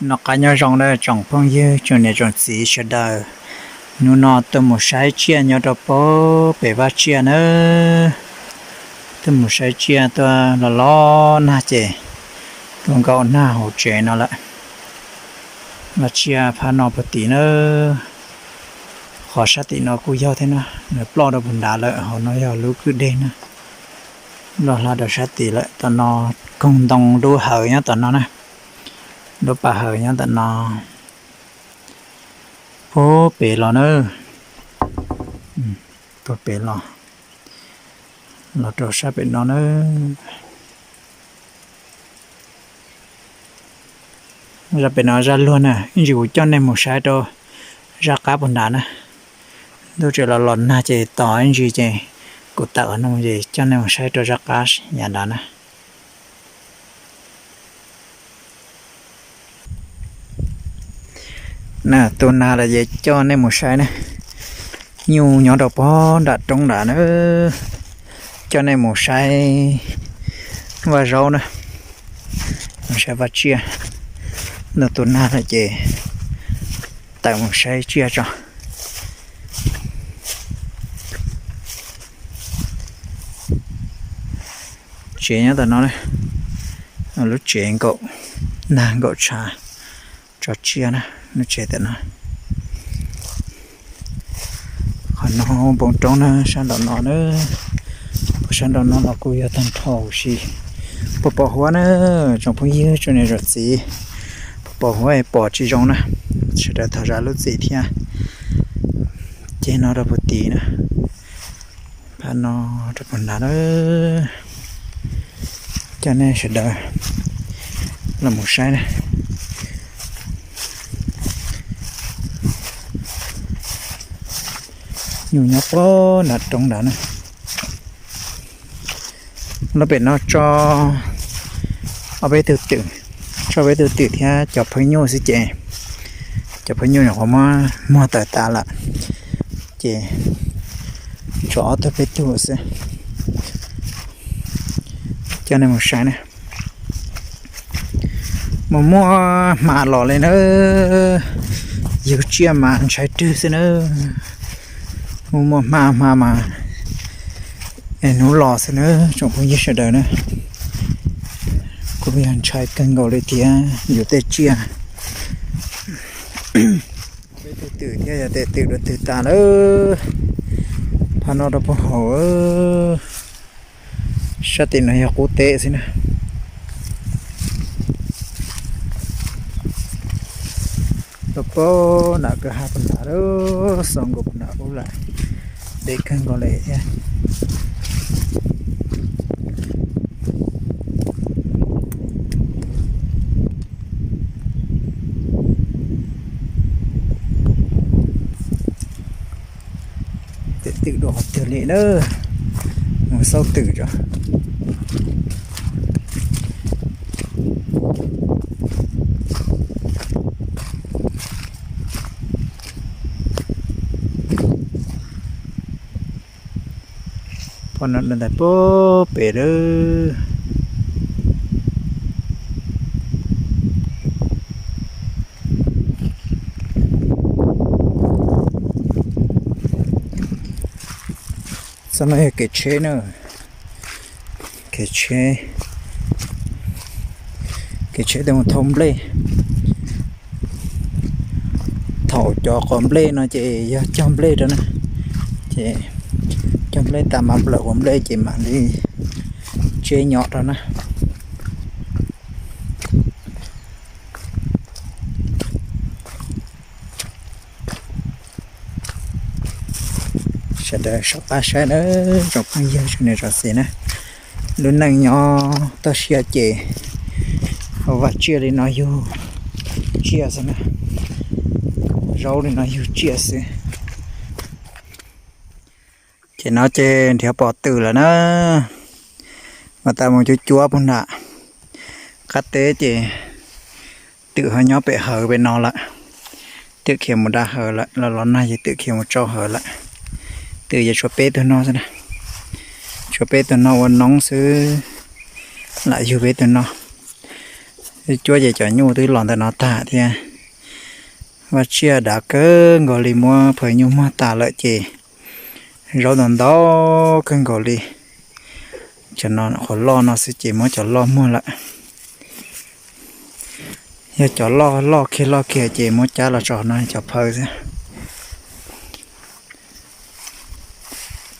Noj qab nyob zoo na tsoom phooj ywg tsoom niam tsoom txiv sawv daws. Hnub no tuaj mus saib tsiaj nyob rau pem vaj tsiaj nawb. Tuaj mus saib tsiaj tuaj los los nag ces tuaj nkaum nag hauv tsev no lawm. Vaj tsiaj phab no puag tim na, qhov sab tim no kuj yog thiab na, nws ploj rau puag nrad lawm, hauv no yog lub kwj deg na. Loj hla rau sab tid lawm, tom no koog ntoo dub hawv nyob tom no na, lub pas hawv nyob tom no. Puag pem los na, puag pem los, los rau sab pem no na. Zaj pem no zaj luag na, ib ntsis kuv coj nej mus saib rau zaj qab puag nrad na. Ntuj tseem los los nag ces tos ib ntsis ces kuv tawm qhov no ces coj nej mus saib rau zaj qab yav nrad na. Na, tu nag lawm ces coj nej mus saib na. Nyuj nyob rau puag nram roob nrad na. Coj nej mus saib vaj zaub na, mus saib vaj tsiaj. Ntuj tu nag lawm ces tawm mus saib tsiaj tso. Tsev nyob tom no, lub tsev nkaum nag nkaum tshav tso tsiaj na, lub tsev tom no. Qhov no npoo roob na, sab nraum no na, sab nraum no los kuj yog tag nrho huv si. Puas pom huab na, tsoom phooj ywg tsoom niam tsoom txiv, puas pom huab es pom tsis zoo na, sawv daws thov zam lub txim thiab. Ceg no rau puag tid na, phab no rau puag nrad na, coj nej sawv daws los mus saib na. Nyuj nyob puag nram roob nrad na. Lub pem no tso ob peb tug twm, tso peb tug twm thiab cov phooj nyuj xwb ces cov phooj nyuj nyuam qhuav muab muag tawm tas lawm ces tso ob tug peb tug xwb. Coj nej mus saib na. Mus muaj hma los li na, yug tsiaj mas ntshai rwg xwb na. Mus muaj hma hma mas hnub los xwb na, tsoom phooj ywg sawv daws na. Kuj yog ntshai kawg nkaus li thiab yus tej tsiaj. Peb tug twm thiab yog tej twm dua twg tas lawm. Phab no rau puag hauv, sab tim no yog qub teb xwb na. Rau puag nram kwj ha puag nram lawm, xaus nkaus puag nram ub lawm, deb kawg nkaus li thiab. Tej twm dua qhov twg li na, mus xauj twm tso. Pom no ntawm puag pem lawm. Txoj no yog kev tsheb na, kev tsheb, kev tsheb tuaj mus thauj nplej. Thaum cov quav nplej no ces yog cog nplej rau na, ces cog nplej tas mas nplawm quav nplej ces mam li tseb nyob rau na. Sawv daws soj qab saib na, tsoom phooj ywg tsoom niam tsoom txiv na. Lub neej nyob toj siab ces vaj tsiaj li no yug tsiaj xwb na, zaub li no yug tsiaj xwb. Ces no ces nrhiav pom twm lawm na, mas tas mus cuab cuab puag nram qab teb ces twm ho nyob pem hawv pem no lawm. Twm khiav mus da hawv lawm, los los nag ces twm khiav mus tsau hawv lawm. Twm yeej tshuav peb tug no xwb na, tshuav peb tug no ua noob xwb, lam yug peb tug no. Cuab ces cov nyuj twb los ntawm no tag thiab. Vaj tsiaj dav kawg nkaus li, muab phaj nyuj muag tas lawm ces zaub ntau ntau kawg nkaus li. Cov no qhuav loj no xwb ces muab cov loj muag lawm. Yog cov loj loj kiag loj kiag ces muab cab los tso no cov phaj xwb.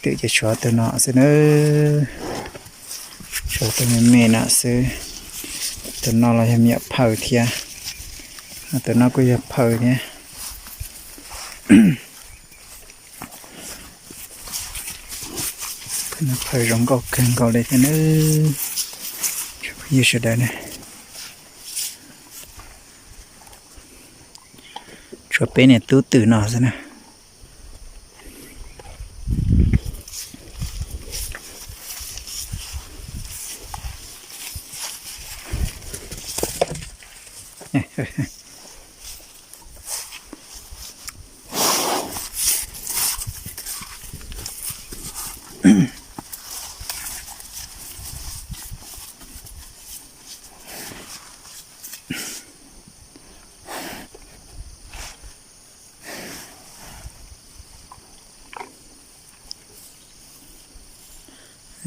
Twm ces tshuav tus no xwb na, tshuav tus me me no xwb. Tus no los yog me nyuam phaj thiab, tus no kuj yog phaj thiab. Phaj zoo nkauj kawg nkaus li thiab na. Yog sawv daws na, tshuav peb niag tub twm no xwb na.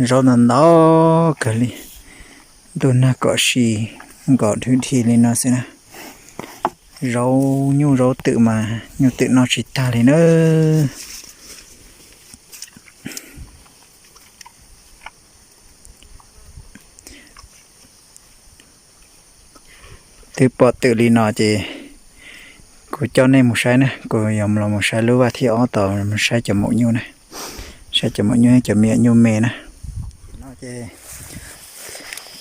Zaub ntau ntau kawg li, ntuj nag kom si nkaus dhwb dhi li no xwb na. Zaub nyuj zaub twm mas nyuj twm noj tsis tag li na. Twb pom twm li no ces kuv coj nej mus saib na, kuv yuav los mus saib lub vaj thib ob tod, mus saib cov maum nyuj na, saib cov maum nyuj, cov me nyuj me na.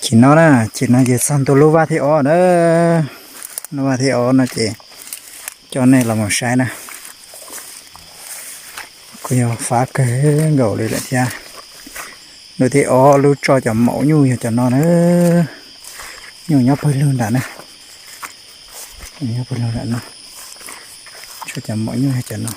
Chim no na, chim no ces txog ntua lub vaj thib ob na. Lub vaj thib ob no ces coj nej los mus saib na. Kuj yog fab kawg nkaus li lawm thiab. Lub thib ob lub tso cov maum nyuj yog cov no na. Nyuj nyob pawg lug nram na. Nyob pawg lug nram no. Tso cov maum nyuj yog cov no.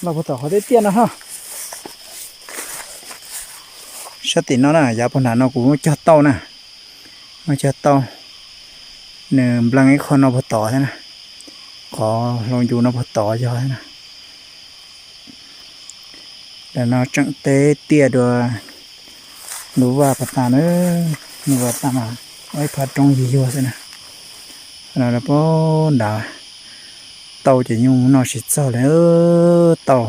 Los puag tom qhov tiaj tiaj no ha. Sab tim no na, yav puag nram no kuv muab cog tau na. Muab cog tau. Nws nplees ib qho no puag tod thiab na. Qhov hlau ncu no puag tod yog thiab na. Ntawm no tseem teb tiaj dua lub vaj pas tas na, lub vaj tas mas ib phab roob yuag yuag xwb na. No puag nrad tau ces nyuj noj tsis txog li, tau.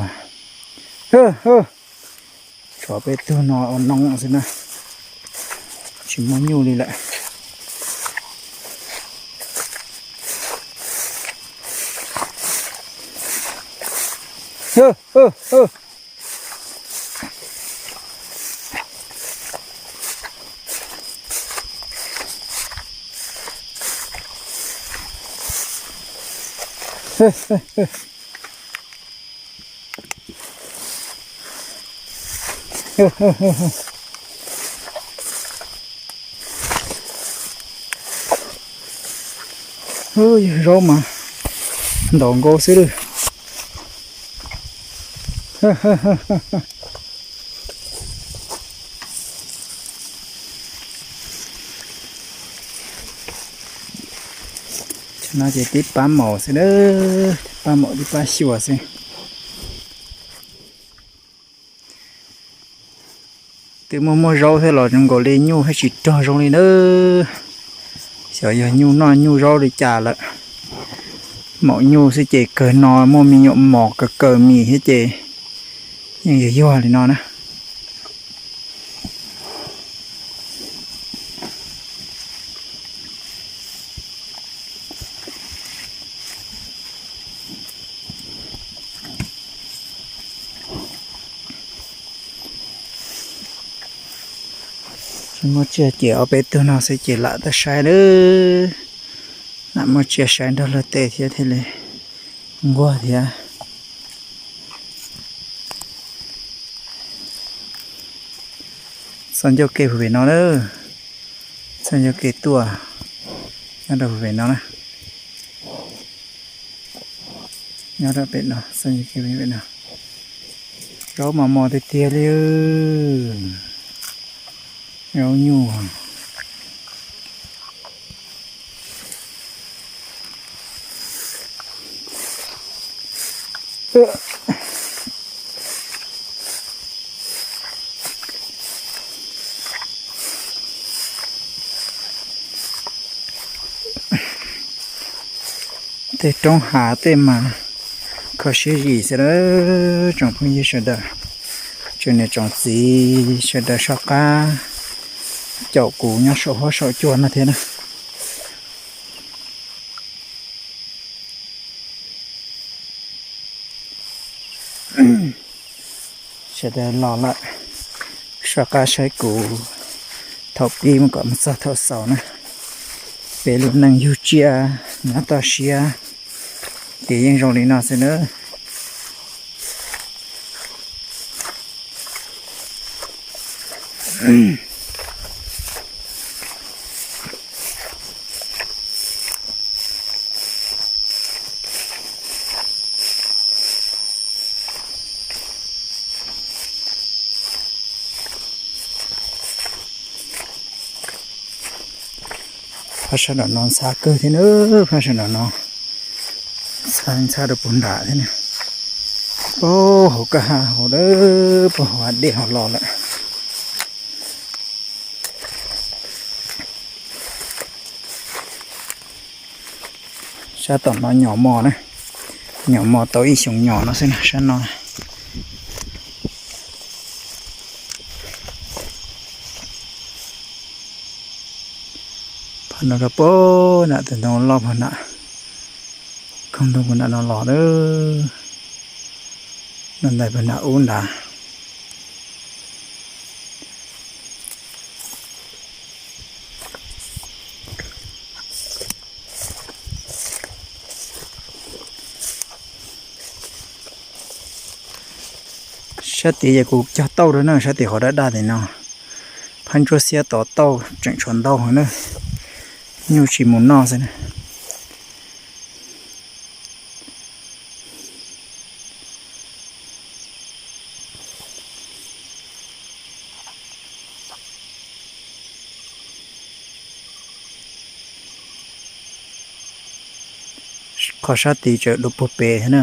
Tshuav peb tug no ua noo xwb na, tsis muaj nyuj li lawm. Zaub mas ntaus nkaus xwb lawm. No ces tib pab maum xwb, tib pab maum tib pab xyuas xwb. Twb muaj muaj zaub thiab los zoo nkaus li nyuj thiaj tsis rog zoo li na. Xyov yog nyuj noj nyuj zaub li cas lawm. Maum nyuj xwb ces kawg no muaj me nyuam mos kawg kawg mis thiab ces yeej yuag yuag li no na. Muaj tsiaj ces ob peb tug no xwb ces lam tau saib lawm. Lam muaj tsiaj saib nrog luag tej thiab thiaj li nquag thiab. Txoj ncauj ke pem no na, txoj ncauj ke tuaj nyob rau pem no na. Nyob rau pem no, pem no, zaub mos mos tiag tiag li. Zaub nyuj. Tej roob hav tej mas kho siab zim xwb na, tsoom phooj ywg sawv daws, tsoom niam tsoom txiv sawv daws soj qab caum kuv nyob saum huab saum cua no thiab na. Sawv daws los lawm, soj qab saib kuv thaum pib mus kom mus txog thaum xaus na. Peb lub neej yug tsiaj nyob toj siab ces yeej zoo li no xwb na. Phab sab nram no ntxhab kawg thiab na, phab sab nram no ntxhab ntxhab rau puag nram thiab na. Puag hauv kwj ha hauv lawm, puag hauv hav dej hauv los lawm. Sab tom no nyom mos na, nyom mos tau ib xyoos nyom no xwb na sab no. Phab no rau puag nram tus ntoo loj puag nram, khoom ntoo puag nram no los lawm, no ntais puag nram ub nrad. Sab tid ces kuv cog tauj rau na, sab tid qhov daj daj tim no, phab ntsuab xiab tod tauj tseem tshuav ntau heev na, nyuj tsis mus noj xwb na. Qhov sab tid tseem dua puag pem thiab na,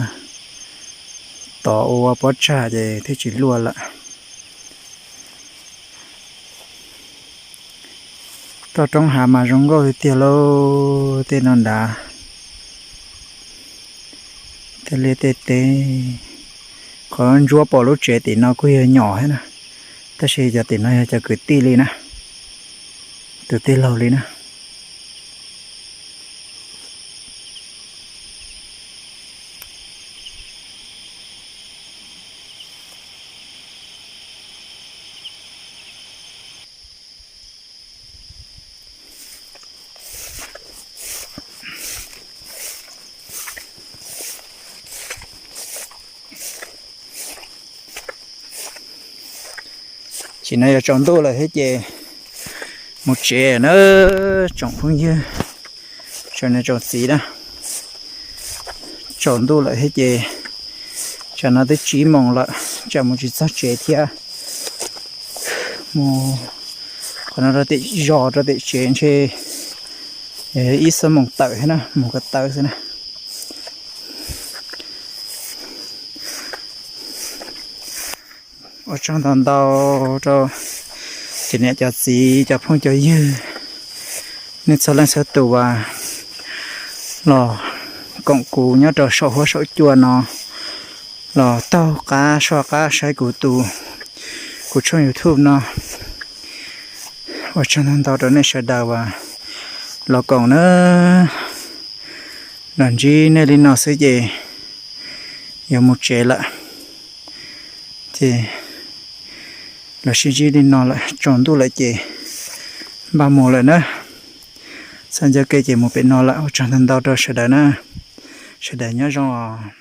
tod ua pob tsag ces thiaj tsis luaj lawm. Toj roob hav mas zoo nkauj tiag tiag lauj, tej no nrad, tej liaj tej teb. Qhov ntsuab pom lub tsev tim no kuj yog nyom thiab na, tab sis cov tim no yog cov kwv tij li na, tus tij laug li na. Tam sim no yog tsaus ntuj lawm thiab ces mus tsev na, tsoom phooj ywg, tsoom niam tsoom txiv na. Tsaus ntuj lawm thiab ces tsam no twb tsib moos lawm, tsam mus tsis txog tsev thiab. Mus qhov no rau tim zos rau tim tsev ntshe ib xuab moos tawm thiab na, mus ko taw xwb na. Ua tsaug ntau ntau rau cov niam cov txiv cov phooj cov ywg, nej txhua leej txhua tus uas los koom kuv nyob rau saum huab saum cua no, los taug qab soj qab saib kuv tus, kuv tshooj YouTube no. Ua tsaug ntau ntau rau nej sawv daws uas los koom na. Los ntsib nej li no xwb ces yuav mus tsev lawm, ces los sib ntsib li no lawm, tsaus ntuj lawm ces npaj mus lawm na. Txog ncauj ke ces mus pem no lawm. Ua tsaug ntau ntau rau sawv daws na, sawv daws nyob zoo os.